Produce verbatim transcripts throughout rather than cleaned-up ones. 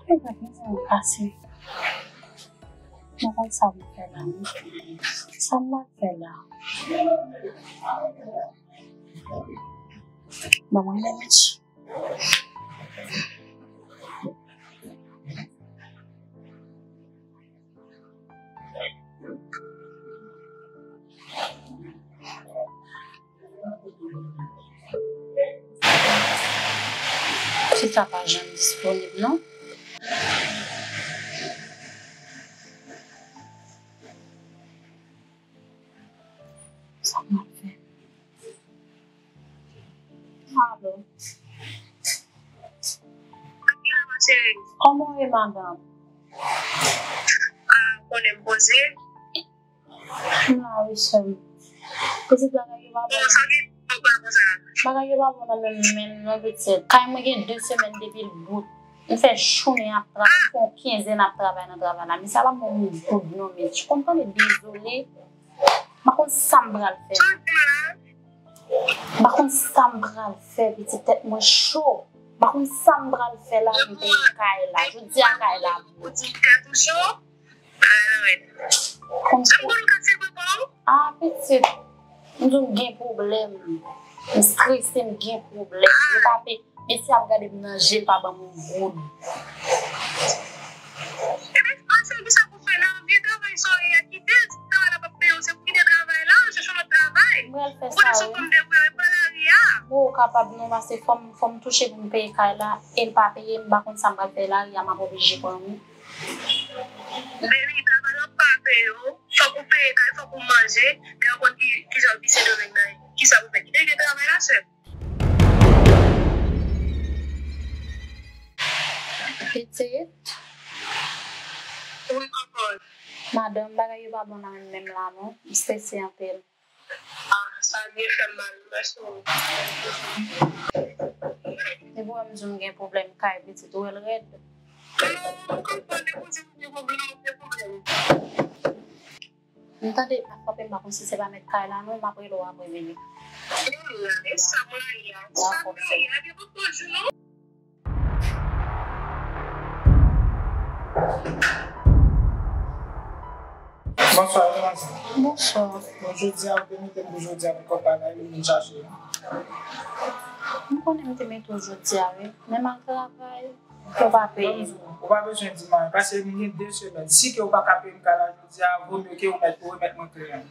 Mwen pa bezwen kase. Mwen konn sa m fè la, wi. Sa m ap fè la. Ban mwen menm. Pitit sa pa janm disponib, non. Sa m ap fè? Alo. Kòman w ye, madanm? Ah, konnen m poze. M la wi, sè m. Pitit, bagay yo pa bon. Bon, sa ki fè w pa konsa? Bagay yo pa bon nan menm men m non, pitit. Kay mwen gen de semèn depi l bout. M fè jounen ap travay, m fè yon kenzèn ap travay nan travay la. Men sa pa bon yon goud non, men. Ou konn tande dezole. M pa konn sa m pral fè. M pa konn sa m pral fè, pitit, tèt mwen cho. M pa konn sa m pral fè la, m peye kay la. Jodi a kay la. Ou di tèt ou cho? Ala rèd. Kòm sa m konn ou ka se papa w? Ah, pitit, m di w m gen pwoblèm. M strese, m gen pwoblèm. Yo pa pe, mesye ap gade m nan je, l pa ban m yon goud. Ebyen, ansanm ki sa pou fè la, vye travay sa w ye a, kite travay la p ap peye w, se pou kite travay la, al chèche yon lòt travay. M pral fè sa, wi. Ou konnen sa w konn debouye w pa lari a. Bon, ou kapab non, paske fò m, fò m touche pou m peye kay la, e l pa peye, m pa konn sa m pral fè lari a, m ap oblije pran wi. Baby, travay la pa peye w. Fòk ou peye kay, fòk ou manje. Lè w konn ki, ki jan vi Sendomeng nan ye. Kisa pou fè? Kite vye travay la, sè. Pitit. Wi, kòkòt. Madanm, bagay yo pa bon nan menm menm la, non. M strese anpil. Ah, sa byen fè m mal, mèsi w. Depi w wè m di w m gen pwoblèm kay pitit, ou wè l rèd. Non, m konprann, depi w di m gen pwoblèm, m gen pwoblèm. M tande ap frape m, m pa konn si se pa mèt kay la non, m ap rele w apre, vini. Vini la, e sa mwen ye a? Sa mwen ye a? Gen poko jou non. Bonswa, kòman sa? Bonswa. Bon, jodi a, ou te mete m pou jodi a pou kòb pa la, ou vin chache m. M konnen m te mete w jodi a, wi. Men m al travay, yo pa peye m. Ou pa bezwen di m anyen, paske m gen de semèn. Si ke ou pa ka peye m kay la jodi a, vomye ke ou mèt, ou remèt mwen kle a.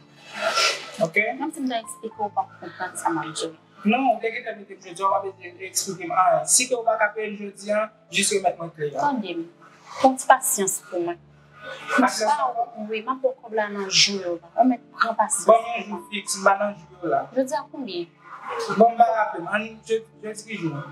Oke? Menm si m ta eksplike w, ou p ap konprann sa m ap di w. Non, ou te gentan mete m jodi a, ou pa bezwen eksplike m anyen. Si ke ou pa ka peye l jodi a, jis remèt mwen kle a. Tande m. Pran ti pasyans pou mwen. Pasyans ankò? Wi, m ap ba w kòb la nan jou yo la. Ou mèt pran pasyans. Ban m yon jou fiks, m pa nan jou yo la. Jodi a konbyen? Bon, m pa raple m. Ann, je-, jodi ki jou?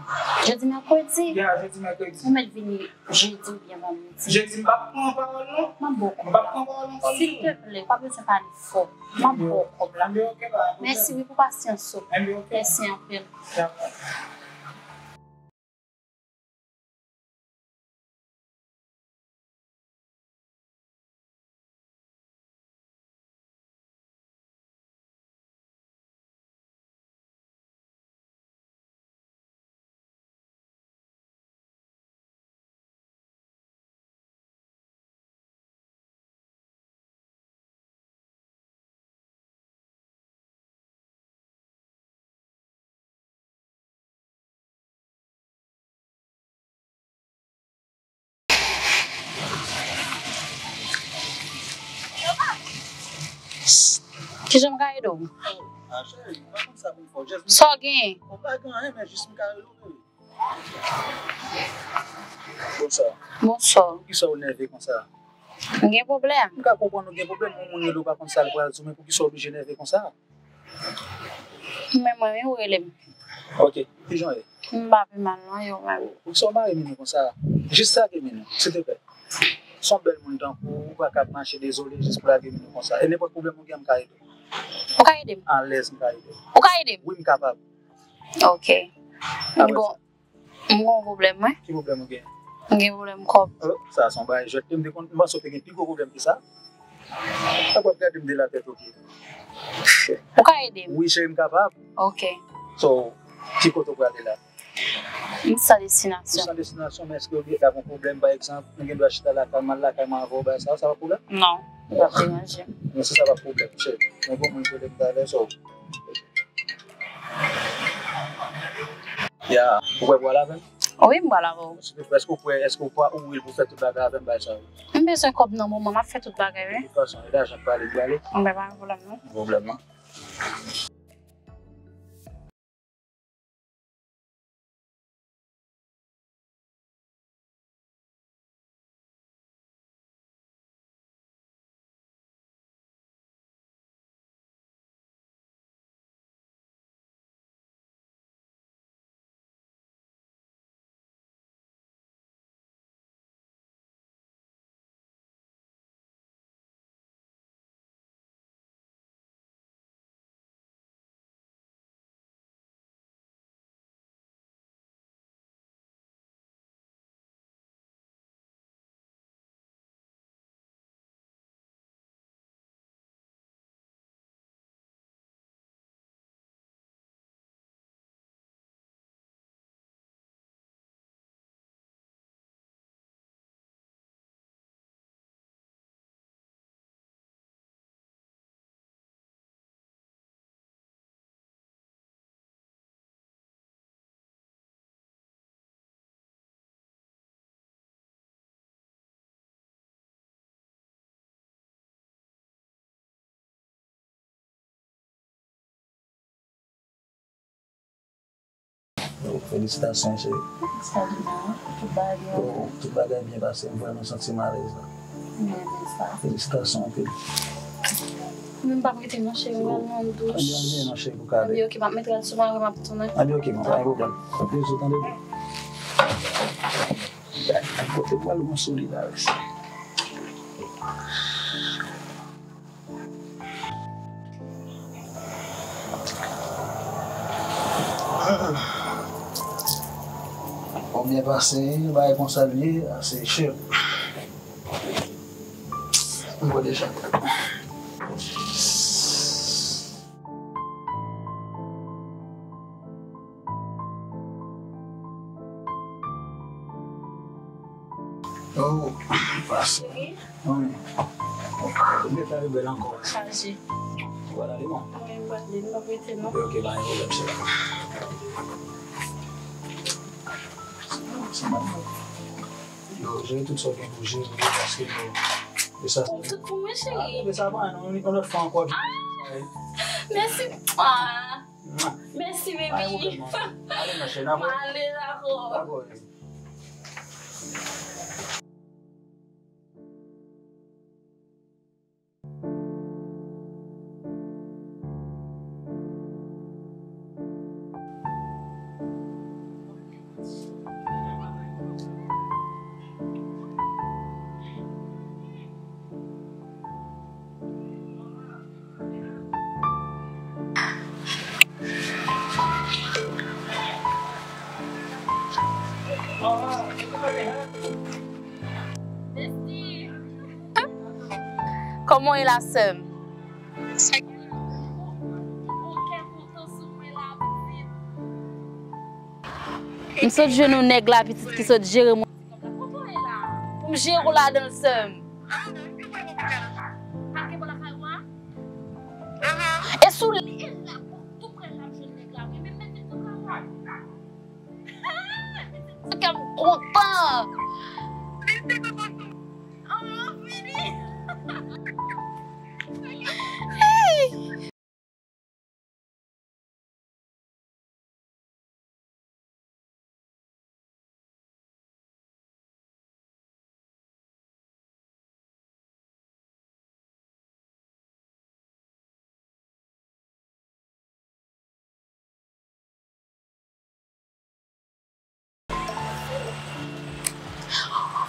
Jodi mèkredi? Ya, jodi mèkredi. Ou mèt vini jedi oubyen vandredi. Jedi, m p ap pran pawòl non. M ap ba w kòb la. M p ap pran pawòl ankò non. Silteplè, ou pa bezwen pale fò. M ap ba w kòb la. Enben, oke, pa gen pwoblèm. Mèsi wi pou pasyans ou. Enben, oke. Mèsi anpil. Dakò. Kijan m ka ede w? Ah, cheri, m pa konn sa pou m fè w. Just... Sa w genyen? Bon, pa gen anyen, men jis m ka rele w, bebe. Bonswa. Bonswa. Poukisa w nève konsa? M gen pwoblèm. M ka konprann ou gen pwoblèm, yon moun rele w pa konn sa l pral di w, men poukisa w oblije nève konsa? Men mwen, wi, ou rele m. Ok, kijan w ye? M pa pi mal non, e ou menm? Poukisa w mare men nou konsa? Jis lage men nou, silteplè. S on bèl moun tankou w, ou pa ka ap mache dezole jis pou lage men nou konsa. E nenpòt pwoblèm ou gen, m ka ede w. Ou ka ede m? Alèz, m ka ede w. Ou ka ede m? Wi, m kapab. Ok. Bon, m gen yon pwoblèm, wi. Ki pwoblèm ou gen? M gen pwoblèm kòb. Oh, sa se yon bagay jwèt. M te konn, m panse w te gen pi gwo pwoblèm ke sa. Sa w ap gade m de la tèt o pye. Ou ka ede m? Wi, cheri, m kapab. Ok. So, ki kote w prale la? M san destinasyon. Ou san destinasyon, men èske w gen, ta gen pwoblèm, pa egzanp, mwen gen dwa chita lakay, m al lakay, m anvoye w bagay sa yo, sa pa pwoblèm? Non, li p ap deranje m. Men si sa pa pwoblèm, cheri. Mwen gen yon moun m rele m talè, so. Ya, ou kwè pral avè m? Wi, m pral avè w. Silvouplè, èske w kwè, èske w pa ou wi pou fè tout bagay avè m, bagay sa yo? M bezwen kòb nan moman, m ap fè tout bagay, wi. De tout fason, e lajan k pale, m prale. Anben, pa gen pwoblèm, non. Pwoblèm, non. Oh, felisitasyon, cheri. Sa di non, tout bagay byen. Oh, tout bagay byen pase, m vrèman santi m alèz la. M renmen sa. Felisitasyon anpil. Men m p ap rete non, cheri, m pral nan douch. Anben, anben non, cheri, pou kale. Anben, ok, m ap mete l sou mari, m ap tounen. Anben, ok, man, pa gen pwoblèm. Anpil sou, tande. Gad, gad kote pral yon solidite. Bon, byen pase, bagay konsa l ye, ase chè. M wè deja. Oh, pase. Cheri. Wi. Ou gentan rebèl ankò. Chaje. Ou pral ale, non? Wi, m pral ale, m p ap rete, non. Ok, ok, pa gen pwoblèm, cheri. Yo, jere tout sa w gen pou jere, paske yo, e sa, tout pou mwen, cheri. Ah, e sa pa yon, yon lòt fwa ankò. Ah! Mèsi. Ah! Mèsi, baby. Pa gen pwoblèm, man. Ale, ma chérie, n ap wè. M ale, dakò. Dakò. Kòman w ye la, sè m? M sot jwenn yon nèg la, pitit, ki sot jere mwen. Pou m jere w ladan l, sè m. E sou li, e la, tou prè la, m jwenn nèg la, wi, men mete tou prè la. Kè m kontan. Oh, fini.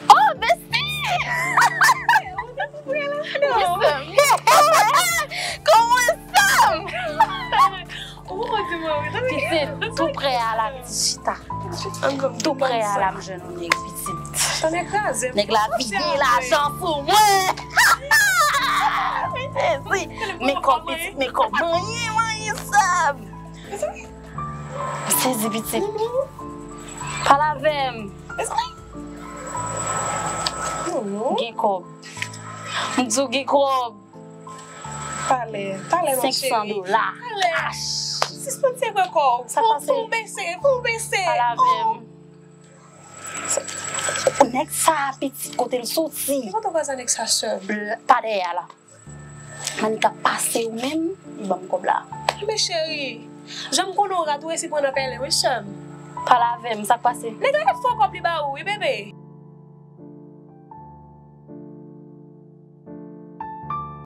Oh, bestie! Kòman sa? Pitit, tou prè a la, pitit chita. Tou prè a la, m jwenn yon nèg, pitit. Nèg la vide lajan sou mwen. Jezi, men kòb, pitit, men kòb, manyen, manyen sa. M sezi, pitit. Pale avè m. Gen kòb. M di w gen kòb. Pale, pale, ma Senk san cheri. Dola. Pale. Sispann sekwe kò w. Sa pase? Fon w bese, fon w bese. Pale avè m. Nèg sa a pitit kote l soti. Ki kote w kwaze nèg sa, sè m? Pa dèyè a la. Manik ap pase ou menm, li ban m kòb la. Men cheri, jan m konnen w rat, ou resi pran nan pèlen, wi, sè m. Pale avè m, sa k pase? Nèg la ap fè w kòb li ba ou, wi, bebe.